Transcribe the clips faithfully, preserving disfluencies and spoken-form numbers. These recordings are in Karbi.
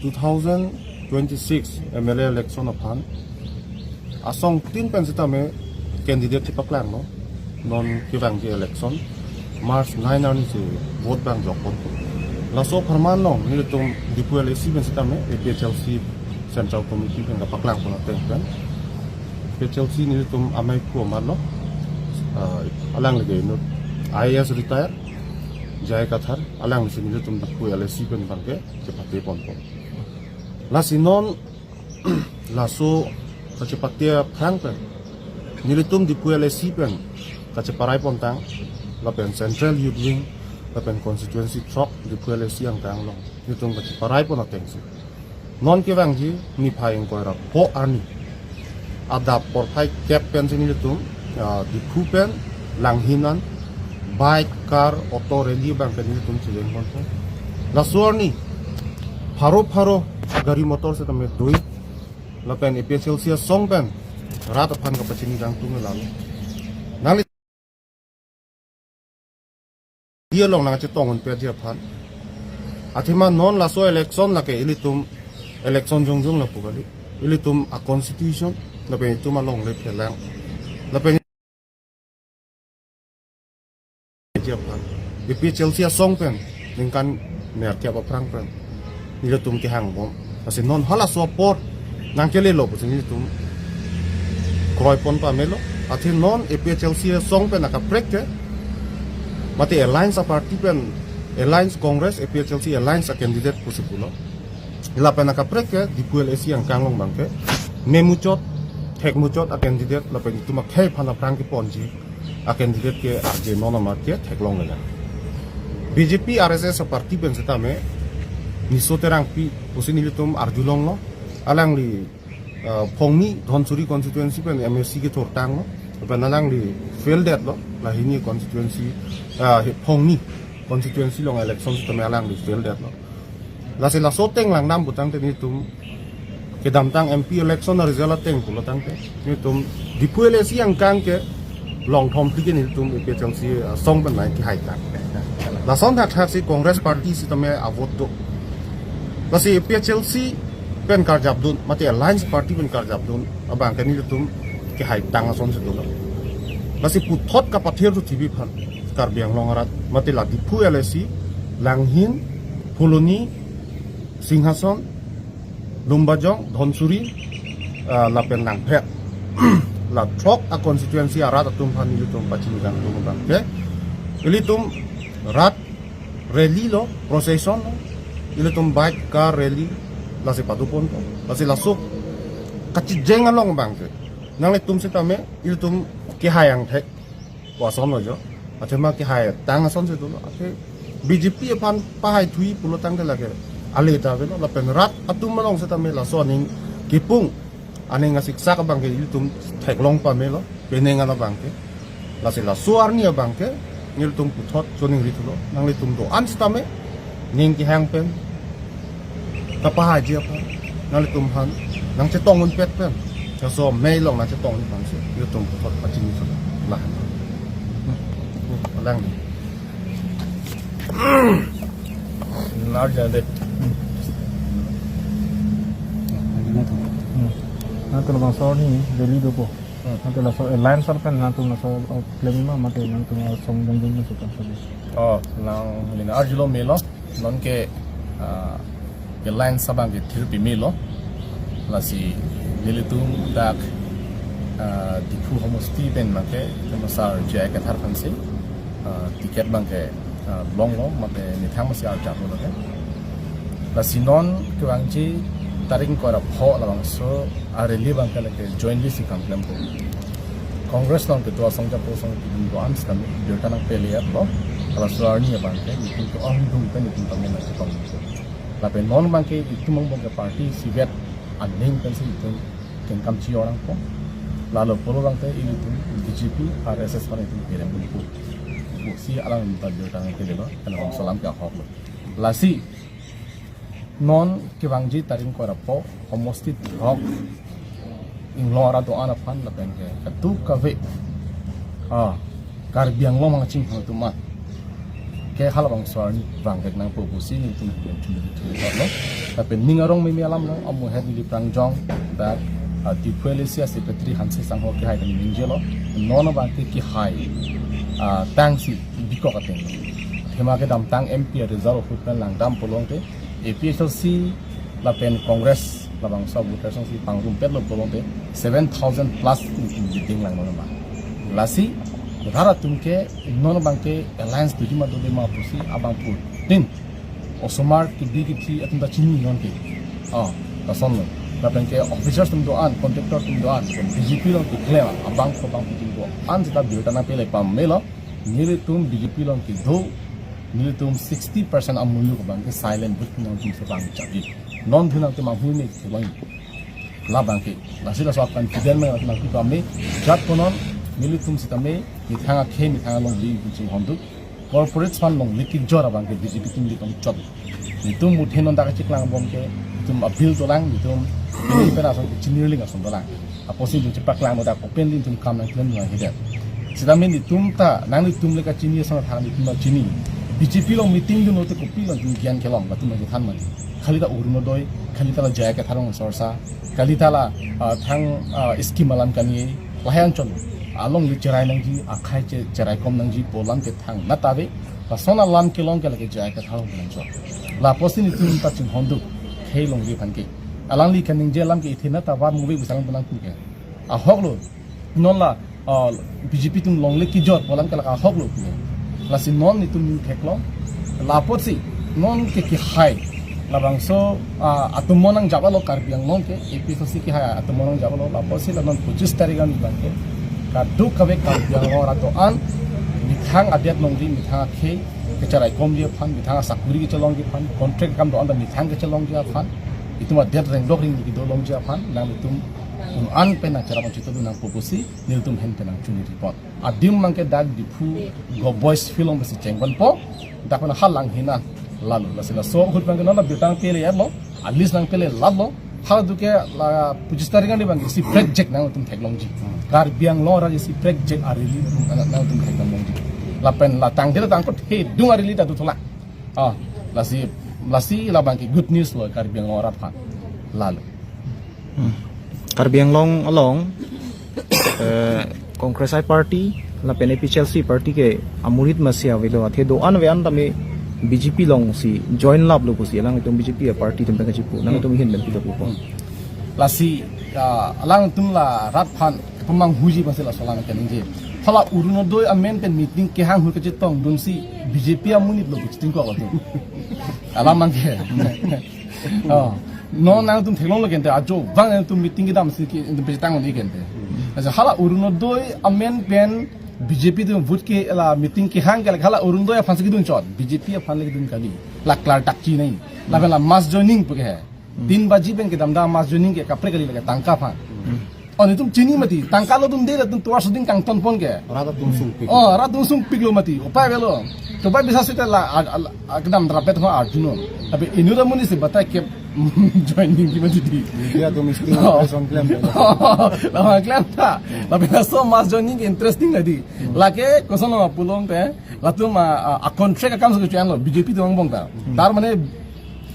two thousand twenty-six M L A election aphan asong tin pen sitame candidate chepaklanglo. Non kevangji election March nine arni si vote bang jokpon. Laso apharman along nelitum Diphu L A C pen sitame A P H L C Central Committee pen kapaklang pon ateng pen, A P H L C nelitum amei phu amat lo, ah, alangli ke inut I A S retire J I Kathar, alangli si nelitum Diphu L A C pen bangke chepate ponpo. Lasi non laso kachepate aphrang pen nelitum Diphu L A C pen kacheparai pontang lapen Central Youth Wing lapen constituency throk Diphu L A C angkang along nelitum kacheparai pon ateng si non kevangji niphai ingkoi ra pho arni adap porphai kep pen si nelitum, ah, Diphu pen Langhin an bike, car, auto rally bangke nelitum chejeng ponpo. Laso arni pharo pharo gari motor sitame doi lapen A P H L C asong pen rat aphan kapachini kangtung lalo. Nangli dia along nangchetong unpetji aphan. Athema non laso election lake ilitum election jongjong lapu kali. Ilitum a constitution lapen itum alongle phelang. Lapen ji aphan A P H L C asong pen ningkan nerkep aphrang pen nelitum kehang bom. Lasi non halaso apor nangkelelo pusi nelitum kroi pon pamelo. Athe non A P H L C asong pen akaprek ke mate alliance aparty pen, alliance Congress A P H L C alliance acandidate pusi pulo. Lapen akaprek ke Diphu L A C angkang along bangke memuchot, thekmuchot acandidate lapen itum akhei aphan aphrang keponji acandidate ke arje non amat ke theklonglelang. B J P R S S aparty pen sitame Niso Terangpi pusi nelitum arjulonglo. Alangli, ah, Phongni Dhansiri constituency pen M A C kethurtanglo. Lapen alangli fail detlo. Lahini constituency, ah, Phongni constituency along election sitame alangli fail detlo. Lasi laso ateng langdam putangte nelitum kedamtang M P election aresult ateng pulo tangte nelitum Diphu L A C angkang ke longthom phli ke nelitum A P H L C asong pen nai kehaitang. Lason thakthak si Congress party sitame avote do. Lasi A P H L C pen karjapdun mate alliance party pen karjapdun abangke nelitum kehaitang ason si dolo. Lasi puthot kapathir thu thibi aphan Karbi Anglong arat mate la Diphu L A C, Langhin, Phuloni, Singhason, Lumbajong, Dhansiri, ah, lapen Langpher. La throk a constituency arat atum aphan ilitum pachini kangtung abangke ilitum rat rally lo, procession lo, ilitum bike, car rally, lasi pado ponpo. Lasi laso kachijeng along abangke nanglitum sitame ilitum kehai angthek pu ason lo jo. Athema kehaitang ason si dolo. Athe B J P aphan pahai thui pulo tangte lake ale ta avelo. Lapen rat atum along sitame laso aning kipung, aning asiksak abangke ilitum theklong pamelo, penang an abangke. Lasi laso arni abangke nelitum puthot choningri thulo. Nanglitum do-an sitame ning kehang pen kapahaiji aphan, nanglitum aphan nangchetong unpet pen, laso amei along nangchetongji aphan si nelitum puthot pachini thulo. Lah. Alang. Larger than that. Hmm. Nangtum labangso arni rally dopo. Hmm. Nangtum laso alliance pen nangtum laso, uh, claim ma mate nangtum asong jongjong ma suka sabi. Oh, nangli arjulo melo. Non ke, ah, alliance abangke thir pimelo. Lasi nelitum dak, ah, Diphu homosti pen abangke, tema sar J I Kathar aphansi, ah, ticket abangke, ah, longlo, mate methang masi arjaplo lake. Lasi non kevangji tarik ingkoi ra pho labangso a rally abangke lake jointly si kam klempo. Congress along ketua asong japo asong itum do-an sitame birta nangpele-etlo. Laso arni abangke itum ke-ongdung pen itum tame nangchetong. Lapen non abangke itum angbong ke party isivet aning pensi itum kengkam chi-orangpo. Lalo pulo abangke ilitum B J P, R S S aphan itum kerem unpo. Pusi alang ta birta nangpelelo, pen labangso alam ke ahoklo. Lasi non kevangji tarik ingkoi ra pho, homosti throk, inglong arat do-an aphan lapen ke kadokave, ah, Karbi Anglong mangching hang tumat ke halabangso arni vangvek nangpo pusi nelitum pen chumi chumi lo. Lapen ning arong meme alam lo, amu het neli prangjong, that, uh, Diphu L A C a secretary Hanse Sangho kehai kani ningjelo. Non abangke kehai, uh, tangsi bikok ateng. Thema kedamtang M P a result ahut pen langdam pulote, A P H L C lapen Congress labangso voters si pangrumpetlo pulote seven thousand plus nelitum ding langnon ma. Lasi rat atum ke non abangke alliance dojima dodema pusi abangphutin osomar kidi kithi atum ta chini non ke. Ah, lasonlo. Lapen ke officers atum do-an, contractor atum do-an, B J P along keklem abang ko abangphutin do-an seta birta nangpele pamelo. Nelitum B J P along kedo, nelitum sixty percent amuluk abangke silent vote nangtum se bang chabi. Non dun nangtum manghu ne kebang. Labangke, lasi laso confident me nangtum pame, jat konon, nelitum sitame, methang akhei, methang alongle nelitum chinghonduk, corporate fund alongle kejor abangke B J P atum nelitum chot. Nelitum muthe non dak chiklangbom ke, nelitum a-bill dolang, nelitum, nelitum pen ason ke chinirling ason dolang. Apotsi nelitum chepaklanglo dak openly nelitum kam nangklem nanghidet. Sitame nelitum ta, nanglitum le kachini asonthot nelitum ta chini. B J P along meeting dunlote kopilo nelitum gyan kelong, latum nangthan mati. Khali ta Orunodoi, khali ta la J I Kathar along sorsa, khali ta la, ah, thang, ah, scheme alam kani, lahai anchot. Alongle cherai nangji, akhei che-, cherai kom nangji, pu alam ke thangnat ave. Lason alam kelong ke lake J I Kathar along nangchot. Lapotsi nelitum ta chinghonduk, khei alongle aphan ke. Alangli kaningje alam ke ithe na ta va movie bisa lang penang ke. Ahoklo. Non la, ah, B J P atum alongle kejor pu alam ke lake ahoklo. Lasi non nelitum ning theklong. Lapotsi non ke kehai. Labangso, ah, atum mo nangjaplo Karbi Anglong ke, A P H L C kehai atum mo nangjaplo. Lapotsi la non pochis tarik arni abangke kadokave Karbi Anglong arat do-an, methang adet alongle, methang akhei, kecherai komji aphan, methang asakuri kechelongji aphan, contract akam do-an ta methang kechelongji aphan, itum adet rengdok ring kedo longji aphan, nanglitum un-an pen nangcherap nangchito nangpo pusi, nelitum ahin pen nangchini report. Adim abangke dak Diphu Govt Boys Field along si chengponpo, dak pen halang hina lalo, lasi laso ahut abangke non la birta nangpele lo, a-list nangpele lalo, haladuke la pochis tarik arni abangke isi prek jek nangtum theklongji. Karbi Anglong arat isi prek jek a-rally nang, nangtum theklongji. Lapen la tangte la tangkot hedung a-rally ta dothulang. Ah, lasi, lasi labangke good news lo Karbi Anglong arat aphan. Lalo. Hmm. Karbi Anglong along, eh, Congress I party, lapen A P H L C party ke amurit masi avelo, athe do-an ave-an tame B J P alongsi join laplo pusi, alanglitum B J P a-party atum pen kachipu, nangtum ahin pen pilo pupo. Hmm. Lasi, ah, alangtum la rat aphan kepamanghuji masi laso alam kaningje. Hala Orunodoi amen pen meeting kehang ahut kachetong dunsi B J P amonit lo pusi tingkok atum. Alam abangke. Oh. Non nangtum theklonglo kente, ajo vang nangtum meeting kedam si ke nangtum pechetang ni kente. Asa hala Orunodoi amen pen B J P atum vote ke la meeting kehang ke la hala Orunodoi aphan si kedun chot, B J P aphan le kedun kali. La klardak chinine. Lapen la mass joining pu ke he. Tin baji pen kedam da mass joining ke kaprek kali lake tangka aphan. Oh, nelitum chini mati, tangka lo atum de, latum tovar suding kangtonpon ke. Rat atum sungpik. Oh, rat atum sungpiklo mati, upai avelo. Tovar bisa sita la, a, a, a, kedam rapet ho arjunon. Tapi inut amonit si batai ke joining ki mati di. Media domestic Oh. Operation klem. La klem ta. Tapi laso mass joining ke interesting nadi. Lake koson lo pulote, latum a, a, a contract akam si kechuan lo, B J P atum angbong ta. Tar mane,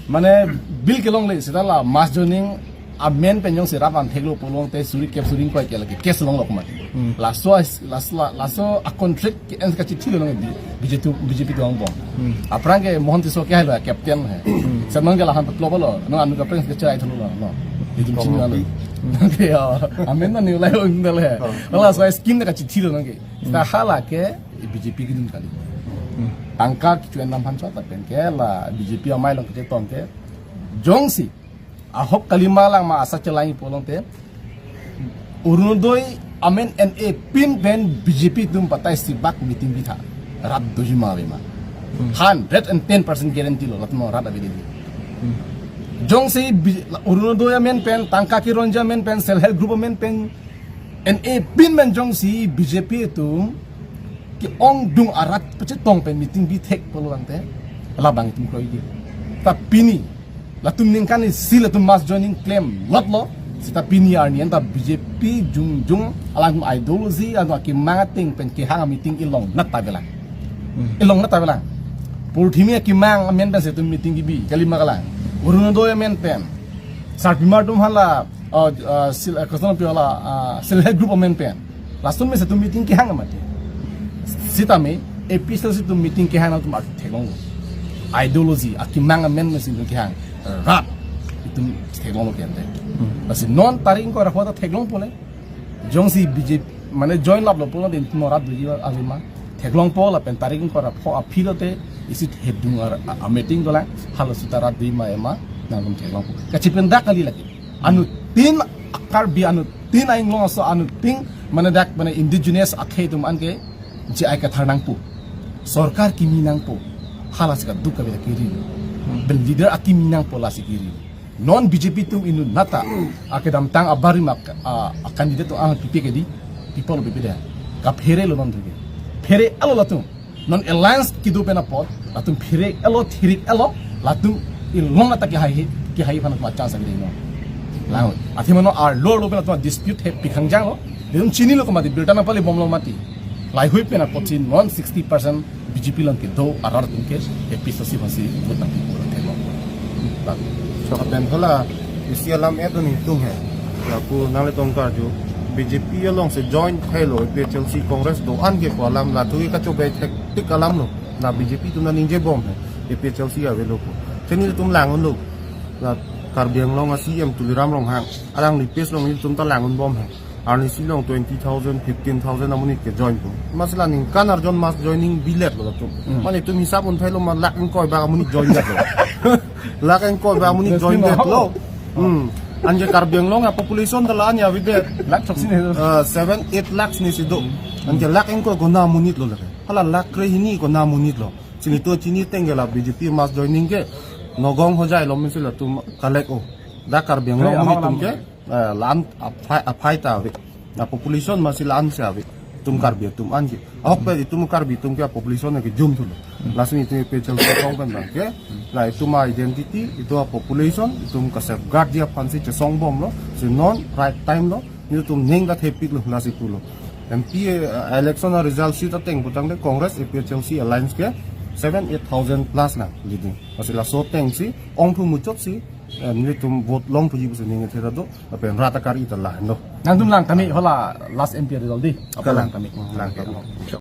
mane bill kelongle, sita la mass joining amen pen jongsi rat aphan theklo pulote suri kep suri ingkoi ke lake case longlo mati. Hmm. Laso, las-, la-, laso a contract ke-en kachithilo nang B J P atum, B J P atum angbong. Hmm. Aphrang ke Mohon Tisso ke helo captain he. Hmm. Senang ke lahan patloplo, no anu kaprek ke cherai thulo no. Itum chini alo. Committee. Ke ya, amen na ni ulai undal he. Oh. Laso scheme na kachithilo nang ke. Hmm. Ta hala ke B J P kedun kali. Hmm. Tangka kechuan nam aphan chot lapen ke la B J P amei along kachetong ke. Jongsi ahok kalima lang ma asa chelai pulote, Orunodoi amen en-e pin pen B J P atum batai si bak meeting bitha. Rat dojima avema. Hmm. Hundred and ten percent guarantee lo, latum rat ave di. Hmm. Jongsi B-, Orunodoi amen pen, tangka keronji amen pen, self help group amen pen, en-e pin pen jongsi B J P atum ke-ongdung arat pachetong pen meeting bithek pulote, labang itum kroidi. Ta pini, latum ningkan isi latum mass joining klemlotlo, sita pini arni anta B J P jongjong alangtum ideology, alangtum akemang ateng pen kehang meeting ilongnat avelang. Hmm. Ilongnat avelang. Purthimi akemang amen pen si itum meeting kebi, kalima kalang. Orunodoi amen pen. Sarpimar atum hala, uh, uh, sil, uh, koson pi hala, uh, self help group amen pen. Lason pen si itum meeting kehang mati. Sitame, A P H L C atum meeting kehang atum art theklong. Ideology, akemang amen pen si itum kehang. Rat, itum theklonglo kente. Hmm. Lasi non tarik ingkoi ra pho ta theklongpo le. Jongsi B J P, mane join laplo pulo din itum rat doji ave ma. Theklongpo lapen tarik ingkoi ra pho aphi lote isi thedung ar, a, a meeting dolang, halaso ta rat doji ma ema, nangtum theklongpo. Kachipen dak kali lagi. Anuttin Karbi, anuttin a-Anglong aso, anuttin mane dak mane indigenous akhei atum an ke J I Kathar nangpo. Sorkar kimi nangpo. Halasi kaduk kave kiri. Hmm. Pen leader akimi nangpo lasi kiri. Non B J P atum inut nata akedamtang abarim ak-, a, a candidate atum ang pipe kedi, people pipe de. Kaphere lo non tuke. Phere alo latum. Non alliance kedo pen apot, latum phere alo, thirik alo, latum ilong nata kehai, kehai aphan latum chance ave non. Lang. Athema non arlo arlo pen latum dispute he pikhang janglo. Latum chinilo komat birta nangpale bomlo mati. Laheihui pen apotsi non sixty percent B J P along kedo arat atum ke A P H L C aphansi vote nangpipo theklong. Bang. So, lapen hala isi alam et dun itum he. Lapu nanglitum karju B J P alongsi join thailo A P H L C Congress do-an ke pu alam, latum ke kachobei thektik alam lo. La B J P atum naningje bom he. A P H L C avelo pu. Chini itum lang-unlo. La Karbi Anglong a C E M Tuliram Ronghang. Alangli pes along itum ta lang-un bom he. Arnisi along twenty thousand, fifteen thousand amonit ke join pu. Masi la ningkan arjon mass joining biletlo latum. Hmm. Mane itum hisap un thailo ma lakh ingkoi bak amonit join detlo. Lakh ingkoi bak amonit join detlo. Hmm. Anke Karbi Anglong a population ta la-an avedet. Lakh throksi ne. Eh, seven, eight lakhs ne si do. Hmm. Anke lakh ingkoi kona amonit lo lake. Hala lakh krehini kona amonit lo. Chini to chini tengke la B J P mass joining ke Nagaon Hojai along si latum collect-o. Dak Karbi Anglong amonit atum ke eh, la-an aphai, aphai ta ave. La population masi la-an si ave. Itum Karbi atum an ke. Ahok pen itum Karbi atum ke population ke jum thulo. Lasi itum A P H L C kong pen bang ke. La itum identity, itum population, itum ka safeguard ji aphansi chesong bomlo. Si non right time lo. Nelitum ning ta thepiklo lasi pulo. M P, eh, election a result si ta teng putangte Congress A P H L C alliance ke seven, eight thousand plus na leading. Lasi laso atengsi ongthu muchotsi eh, nelitum vote longthuji pusi ning thera do, lapen rat akari ta lahenlo. Nangtum lang tame hala last M P result di. Apa kalang. Lang tame? Hmm, lang tame.